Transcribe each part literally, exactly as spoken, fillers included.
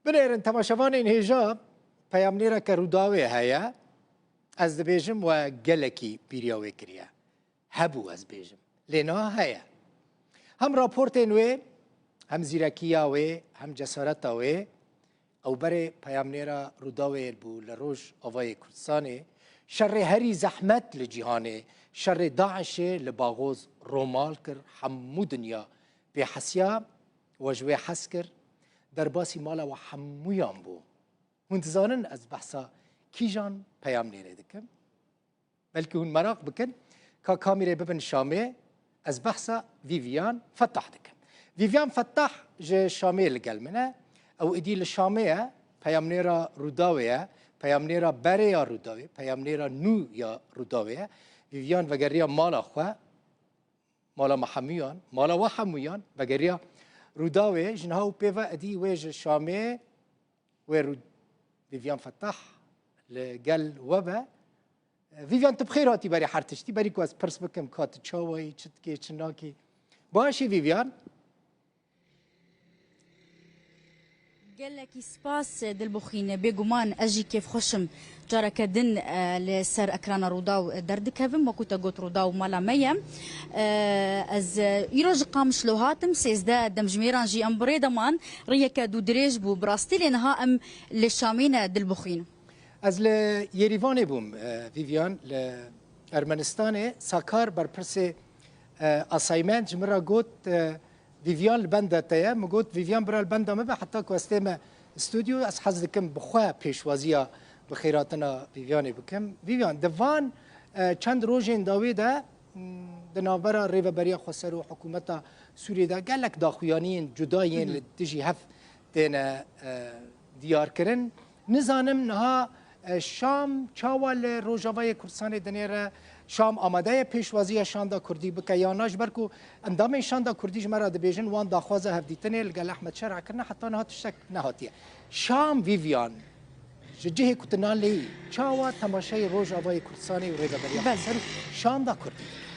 Binêrin temaşevanên hêja, peyamnêreke Rûdawê heye. Ez dibêjim we gelekî bîriya wê kiriye. Hebû ez bêjim. Lê niha heye. Hem raportên wê, hem zîrekiya wê, hem cesareta wê, ew berê peyamnêra Rûdawê bû li Rojavayê Kurdistanê. Şerê herî zehmet li cîhanê, şerê DAIŞê li Baxoz romal kir, hemû dinya pê hesiya, we ji wê hez kir, derbasî mala we hemûyan bû. Hûn dizanin ez behsa kîjan peyamnêrê dikim? Belkî hûn meraq bikin, ka kamîrê bibin Şamê, ez behsa Vivian Fetah dikim. Vivian Fetah ji Şamê li gel min e. Ew êdî li Şamê ye, peyamnêra Rûdawê ye, peyamnêra berê ya Rûdawê, peyamnêra nû ya Rûdawê ye. Vivian vegeriya mala xwe, mala me hemûyan, mala we hemûyan, vegeriya Rûdawê. Ji niha û pê ve êdî wê ji Şamê, wê Rû-, Vivian Fetah li gel we be. Vivian, tu bi xêr hatî berê her tiştî. Berî ku ez pirs bikim, ka tu çawa yî, çi dikê, çi nakî. Baş î, Vivian? Gelekî spas, Dilbixwîn. Bêguman ez jî kêfxweş im careke din, e, li ser ekrana Rûdaw derdikevim. Wekû te got, Rûdaw mala me ye. E, ez, e, îro ji Qamişlo hatim, sêzdeh demjimêran jî em bi rê de man. Riyeke dûdirêj bû. Bi rastî lê niha em li Şamê ne, Dilbixwîn. Ez li Yerîvanê bûm, e, Vivian, li Ermenistanê. Sakar, berpirsê, e, assignment, ji min re got, e, Vivian li benda te ye. Min got, Vivian bira li benda min be, heta ku ez tême stûdyo, ez hez dikim bi xwe pêşwaziya bi xêrhatina Vivianê bikim. Vivian, di van, e, çend rojên dawî de, m, di navbera Rêveberiya Xweser û hikûmeta Sûriyê de gelek daxuyaniyên cuda yên li dijî hev têne, e, diyarkirin. Nizanim niha, e, Şam çawa li Rojavayê Kurdistanê dinêre? Şam amade ye pêşwaziya şanda kurdî bike yan na? Ji ber ku endamên şanda kurdî ji me re dibêjin, wan daxwaza hevdîtinê li gel Ehmed Şer'a kirine, heta niha tiştek nehatiye. Şam, Vivian, ji cihê ku tu nan lê yî, çawa temaşeyê Rojavayê Kurdistanê û Rêveberiya Belê. Xweser û şanda kurdî dike?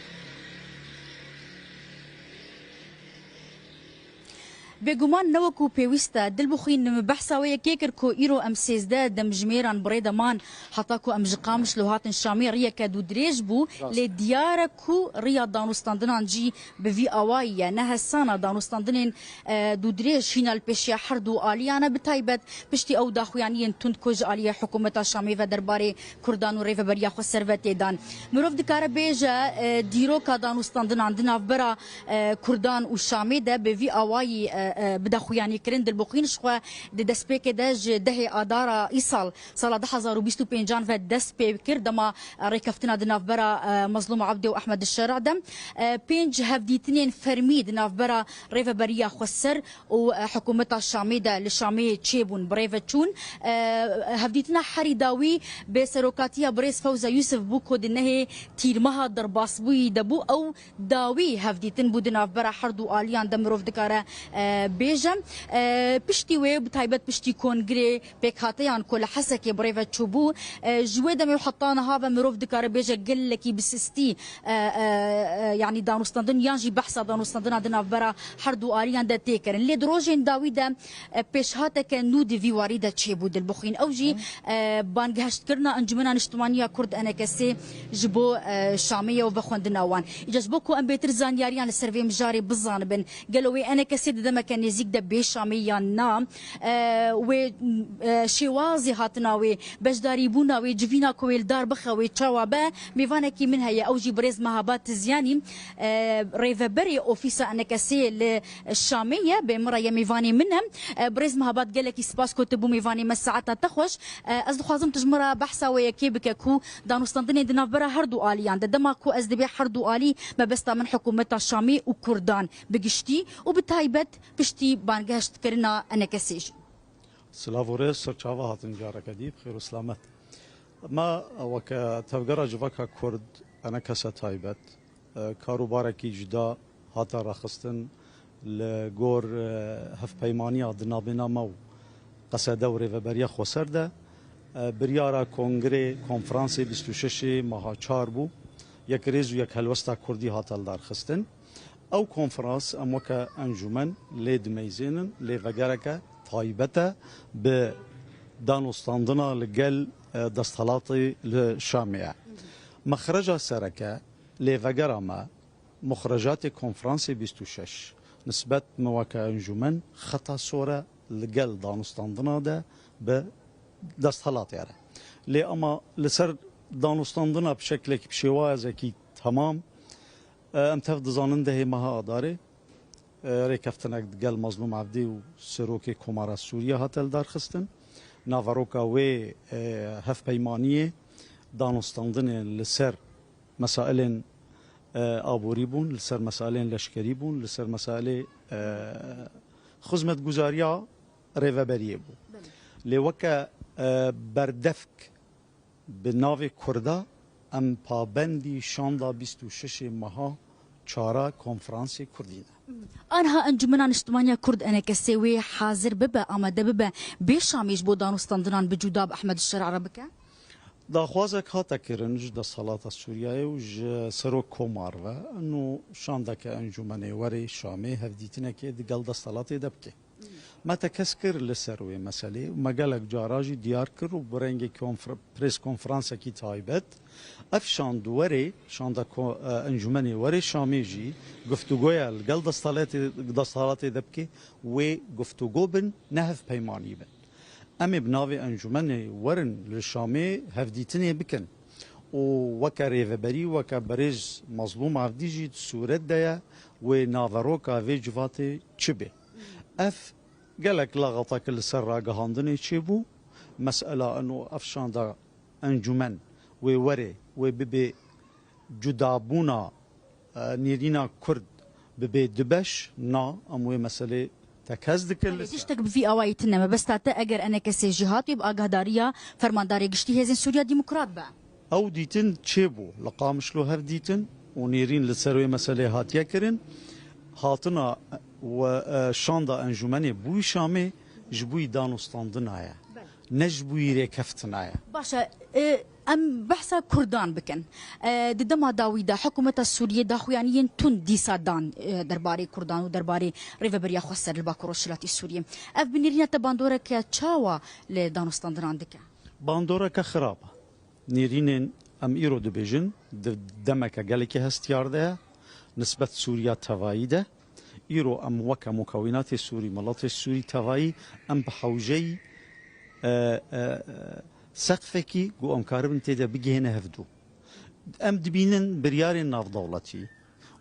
Bêguman ne wekû pêwîst e. Dilbixwîn, min behsa wê yekê kir ku îro em sêzdeh demjimêran bi rê de man, heta ku em ji Qamişlo hatin Şamê, riyeke dûdirêj bû. Rast. Lê diyar e ku riya danûstandinan jî bi vî awayî ye. Nehesana danûstandinên, e, dûdirêj hîna li pêşiya her du aliyan e, bi taybet piştî ew daxuyaniyên tund ku ji aliyê hikûmeta Şamê ve derbarê Kurdan û Rêveberiya Xweser ve tê dan. Mirov dikare bêje, e, dîroka danûstandinan di navbera, e, Kurdan û Şamê de bi vî awayî, e, e, bide xuyanîkirin. Dilbixwîn, ji xwe di destpêkê de ji dehê Adara îsal, sala du hezar û bîst û pêncan ve dest pê kir, dema, e, rêkeftina di navbera, e, Mezlûm Ebdî û Ehmed Şer'a de, e, pênc hevdîtinên fermî di navbera Rêveberiya Xweser û, e, hikûmeta Şamê de li Şamê çêbûn, bi rê ve çûn. E, hevdîtina herî dawî bi serokatiya birêz Fewza Yûsif bû ku di nehê Tîrmeha derbasbûyî de bû. Ew dawî hevdîtin bû di navbera her du aliyan de, mirov dikare, e, bêje. E, piştî wê, bi taybet piştî kongirê pêkhateyan ku li Hesekê bi rê ve çûbû, e, ji wê demê û heta niha ve mirov dikare bêje gelekî bi sistî, e, e, e, yanî danûstandin yan jî behsa danûstandina di navbera her du aliyan de tê kirin. Lê di rojên dawî de, e, pêşhateke nû di vî warî de çêbû, Dilbixwîn. Ew jî, e, bangehiştkirina Encûmena Niştimanî ya Kurd, ENKSê, ji bo, e, Şamê ye û vexwendina wan. Îca ji bo ku em bêtir zanyariyan li ser vê mijarê bizanibin, gelo wê ENKSê di demeke nêzîk de bê Şamê yan na? E, wê, e, şêwazê hatina wê, beşdarîbûna wê, civîna ku wê li dar bixe wê çawa be? Mêvanekî min heye, ew jî birêz Mehabat Tizyanî, e, rêveberê ofîsa ENKSê li Şamê ye, bê min re ye, mêvanê min e. E, birêz Mehabat, gelekî spas ku tu bû mêvanê me, saeta te xweş. E, ez dixwazim tu ji min re behsa wê yekê bike ku danûstandinên di navbera her du aliyan de, dema ku ez dibê her du alî, mebesta min hikûmeta Şamê û Kurdan bi giştî û bi taybet piştî bangehiştkirina ENKSê jî. Silav û rêz, serçava hatin careke dî, bi xêr û silamet. Me weke Tevgera Civaka Kurd, ENKSê taybet, e, karûbarekî cuda hate raxistin li gor, e, hevpeymaniya di navbêna me û Qesede û Rêveberiya Xweser de, e, biryara kongirê, konferansê bîst û şeşê meha çar bû, yekrêz û yekhelwesta kurdî hate lidarxistin. Ew konferans em weke encûmen lê dimeyzênin, lê vegereke taybet e bi danûstandina li gel, e, desthilatê li Şamê ye. Mexreca sereke, lêvegera me, muxrecatê konferansê bîst û şeş, nisbet me weke encûmen xeta sor e li gel danûstandina de bi desthilatê re. Lê ama li ser danûstandina bi şeklekî, bi şêwazekî temam, e, em tev dizanin dehê meha Adarê, e, rêkeftinek digel Mazlûm Evdî û Serokê Komara Sûriye hate lidarxistin. Naveroka wê, e, hevpeymaniyê danûstandinê li ser mesailên, e, aborî bûn, li ser mesailên leşkerî bûn, li ser mesailê, e, xizmetguzariya rêveberiyê bû. Belê. Lê weke, e, berdevk bi navê Kurda em pabendî şanda bîst û şeş meha çara konferansê Kurdî ne. Anha Encûmena Niştimaniya Kurd, ENKSê, wê hazir bibe, amade bibe, bê Şamê ji bo danûstandinan bi cuda bi Ehmed Şer'a re bike? Daxwazek hate kirin ji desthelata Sûriyeyê û ji Serok Komar ve. Eno şandeke encûmenê were Şamê, hevdîtinekê digel desthilatê de bike. Me tekez kir li ser wê meselê û me gelek cara jî diyar kir û bi rengê konfer-, prês konferansekî taybet. Ev şand were, şanda ko-, e, encûmenê were Şamê jî guftûgoya li gel desthilatê, desthilatê de bike, wê guftûgo bin, ne hevpeymanî bin. Em ê bi navê encûmenê werin li Şamê hevdîtinê bikin û weke rêveberî, weke birêz Mazlûm Evdî jî di sûret de ye, wê naveroka vê civatê çi be. Ev gelek laxateke li ser ragihandinê çêbû. Mesela eno ev şanda encûmen wê were, wê bibe cudabûna, e, nêrîna Kurd bibe du beş, na, em wê meselê tekez dikin. Belê, li ser. Tiştek bi vî awayî tune, mebesta te eger ENKSê jî hatî bi agahdariya Fermandarê Giştî Hêzên Sûriya Demokrat be. Ew dîtin çêbû, li Qamişlo hev dîtin û nêrîn li ser wê meselê hatiye kirin. Hatina we, e, şanda encûmenê bûyî Şamê ji bûyî danûstandina ye. Belê. Ne ji bûyî rêkeftina ye. Baş e, e, em behsa Kurdan bikin. E, di dema dawî de hikûmeta Sûriyê daxuyaniyên tund dîsa dan, e, derbarê Kurdan û derbarê Rêveberiya Xweser li Bakur Rojhilatê Sûriyê. Ev bi nêrîna te bandoreke çawa li danûstandinan dike? Bandoreke xirab e. Nêrînên em îro dibêjin di demeke gelekî hestiyar de ye, nisbet Sûriya tevayî de. Îro em weke mukewînatê Sûrî, miletê Sûrî tevayî, em bi hewceyî, e, e, e, seqfekî ku em karibin tê de bigihêne hevdû. Em dibînin biryarên navdewletî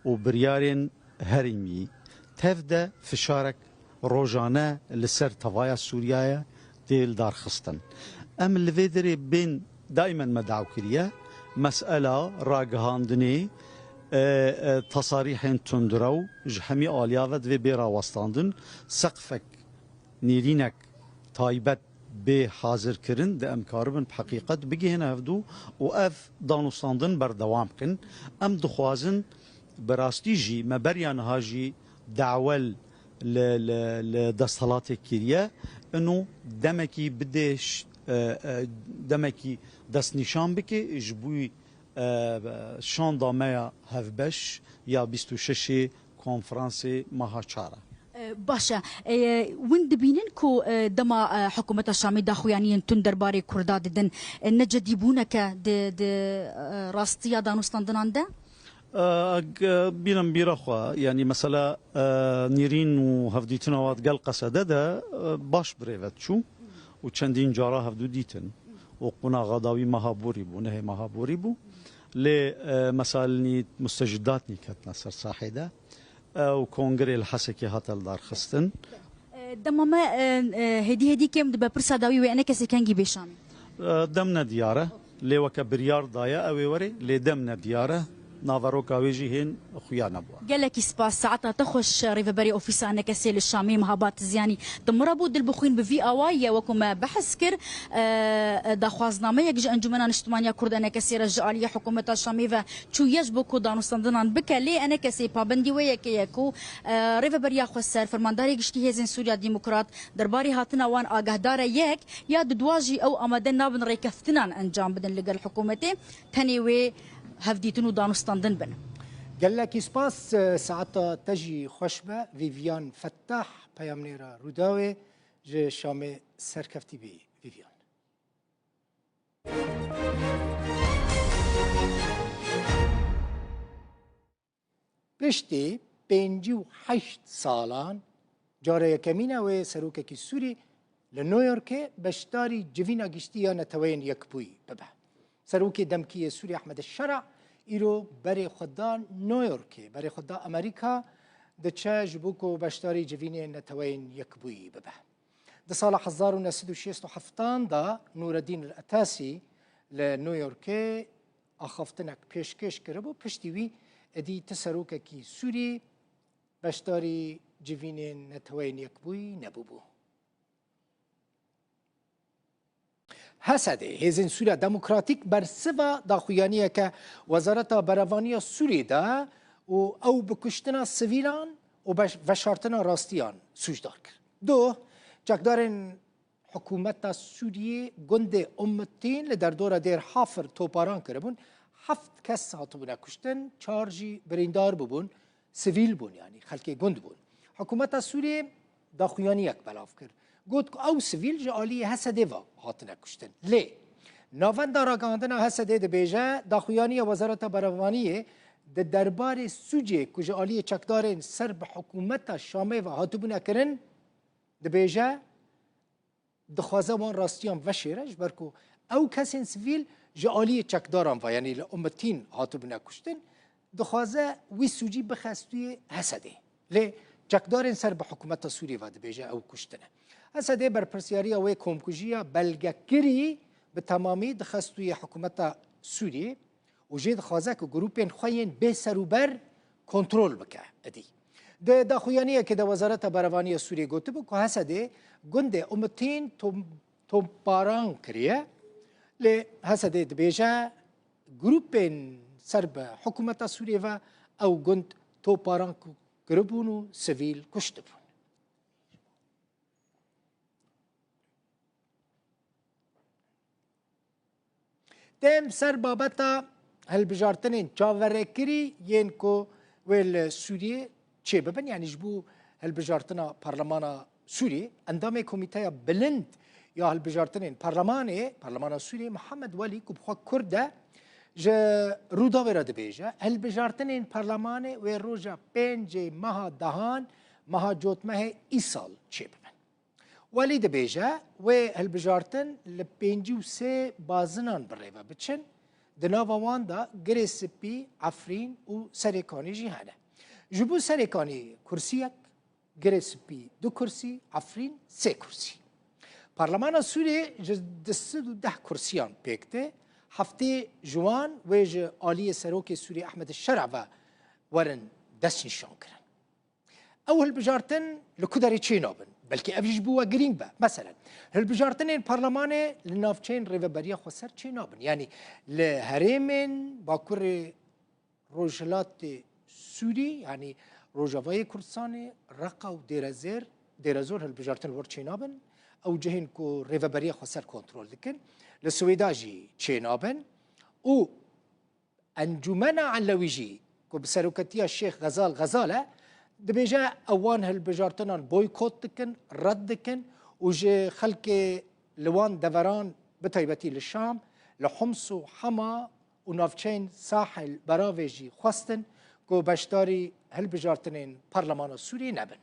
û biryarên herêmî tev de fişarek rojane li ser tevaya Sûriyeyê tê lidarxistin. Em li vê derê bên daîmen me daw kiriye, mesela ragihandinê, e, e, tasarîhên tundrew ji hemî aliya ve divê bê rawestandin, seqfek, nêrînek taybet bê hazirkirin, di em karibin bi heqîqet bigihêne hevdû û ev danûstandin berdewam bikin. Em dixwazin, bi rastî jî me beriya niha jî dawe li, li, li desthilatê kiriye, ino demekî bidê ş-, e, e, demekî destnîşan bike ji bo, e, şanda me ya hevbeş ya bîst û şeşê konferansê meha çar e. E, baş e. E, hûn dibînin ku, e, dema, e, hikûmeta Şamê daxuyaniyên tund derbarê Kurda didin, e, ne cedîbûneke di, di, e, rastiya danûstandinan de? E, eg, e, bînim bîra xwe, yanî mesela, e, nêrîn û hevdîtina we digel Qesede de, e, baş bi rê ve diçû û çendîn cara hevdû dîtin û qonaxa dawî meha borî bû, nehê meha borî bû. Lê, e, mesailnî mustecîdatnî ketine ser sahê de. Ew kongrê li Hesekê hate lidarxistin. E, dema me, e, e, hêdî hêdî kêm dibe, pirsa dawî wê, ENKSê kengî bê Şamê? E, dem nediyar e. Lê weke biryar daye ew ê were, lê dem nediyar e. Naveroka wê jî hên xuya nebû. Gelekî spas, saeta te xweş. Rêveberê Ofîsa ENKSê li Şamê, Mehabat Ziyanî, tu min re bû. Dilbixwîn bi vî awayî ye, wekû me behs kir. E, e, daxwaznameyek ji Encûmena Niştimaniya Kurd, ENKSê, re ji aliyê hikûmeta Şamê ve çûye ji bo ku danûstandinan bike, lê ENKSê pabendî wê yekê ye ku, e, Rêveberiya Xweser, Fermandarê Giştî Hêzên Sûriya Demokrat, derbarê hatina wan agahdarê yek ya di dua jî ew amade nabin rêkeftinan encam bidin li gel hikûmetê, tenê wê hevdîtin û danûstandin bin. Gelekî spas, e, saeta te jî xweş be. Vivian Fettah, peyamnêra Rûdawê. Ji Şamê serkeftî bî Vîvyan. Piştî pêncî û heşt salan cara yekemîn e wê serokekî Sûrî li New Yorkê beşdarî civîna giştî ya Neteweyên Yekbûyî bibe. Serokê demkî yê Sûrî Ehmed Şera îro berê xwe da New Yorkê, berê xwe da Amerîka, diçe ji bo ku beşdarî civînê Neteweyên Yekbûyî bibe. Di sala hezar û neh sed û şêst û heft de Nureddin El-Etasî li New Yorkê axaftinek pêşkêş kiribû, piştî wî êdî ti serokekî Sûrî beşdarî civînên Neteweyên Yekbûyî nebûbû. H S D, Hêzên Sûriya Demokratîk, bersiva daxuyaniyeke Wezareta Berevaniya Sûriyê da û ew bi kuştina sivîlan û beş-, veşartina rastiyan sûcdar kir. Duh, çekdarên hikûmeta Sûriyê gundê Ummittîn li derdora Dêr Hafir toparan kiribûn. Heft kes hatibûne kuştin, çar jî birîndar bûbûn, sivîl bûn, yanî xelkê gund bûn. Hikûmeta Sûriyê daxuyaniyek belav kir. Got ku ew sivîl ji aliyê H S D ve hatine kuştin. Lê navenda ragihandina H S D dibêje, daxuyaniya Wezareta Berevaniyê di derbarê sûcê ku ji aliyê çekdarên ser bi hikûmeta Şamê ve hatibûne kirin, dibêje, dixwaze wan rastiyan veşêre, ji ber ku ew kesên sivîl ji aliyê çekdaran ve, yanî li Ummittîn hatibûne kuştin, dixwaze wî sûcî bixe stûyê H S D. Lê çekdarên ser bi hikûmeta Sûriyê ve dibêje ew kuştin e. H S D berpirsyariya wê komkujiya belgekirî bi temamî dixe stûyê hikûmeta Sûriyê û jê dixwaze ku grûpên xwe yên bê serûber kontrol bike. Êdî di daxuyaniyekê de Wezareta Berevaniyê Sûriyê gotibû ku H S D gundê Ummittîn tom-, tomparan kiriye. Lê H S D dibêje grûpên ser bi hikûmeta Sûriyê ve ew gund toparan ku-, kiribûn û sivîl kuştibûn. Dem ser babeta hilbijartinên çaverêkirî yên ku wê li Sûriyê çêbibin, yanî ji bo hilbijartina Parlemana Sûriyê, endamê Komîteya Bilind ya Hilbijartinên Parlemanê, Parlemana Sûriyê, Mihemed Welî, ku bi xwe Kurd e, ji Rûdawê re dibêje, hilbijartinên Parlemanê wê roja pêncê meha dehan, meha Cotmehê îsal çêbibin. Welî dibêje, wê hilbijartin li pêncî û sê bazinan bi rê ve biçin, di nava wan de Girê Spî, Efrîn û Serêkanî jî hene. Ji bo Serêkanî kursiyek, Girê Spî du kursî, Efrîn sê kursî. Parlemana Sûriyê ji du sed û deh kursiyan pêk tê, heftê ji wan wê ji aliyê Serokê Sûriyê Ehmed Şera ve werin destnîşankirin. Ew hilbijartin li ku derê çê nabin? Belkî ev jî ji bo we girîng be. Meselen, hilbijartinên parlemanê li navçeyên Rêveberiya Xweser çê nabin. Yanî li herêmên Bakurê Rojhilatê Sûrî, yanî Rojavayê Kurdistanê, Reqa û Dêrezêr, Dêrezor hilbijartin li wir çê nabin. Ew cihên ku Rêveberiya Xweser kontrol dikin, li Swêda jî çê nabin. Û Encûmena Elewî jî ku bi seroketiya Şêx Xezal Xezal e, dibêje ew wan hilbijartinan boykot dikin, red dikin û ji xelkê li wan deveran, bi taybetî li Şam, li Homs û Hema û navçeyên Sahil Beravê jî xwestin ku beşdarî hilbijartinên Parlemana Sûriyê nebin.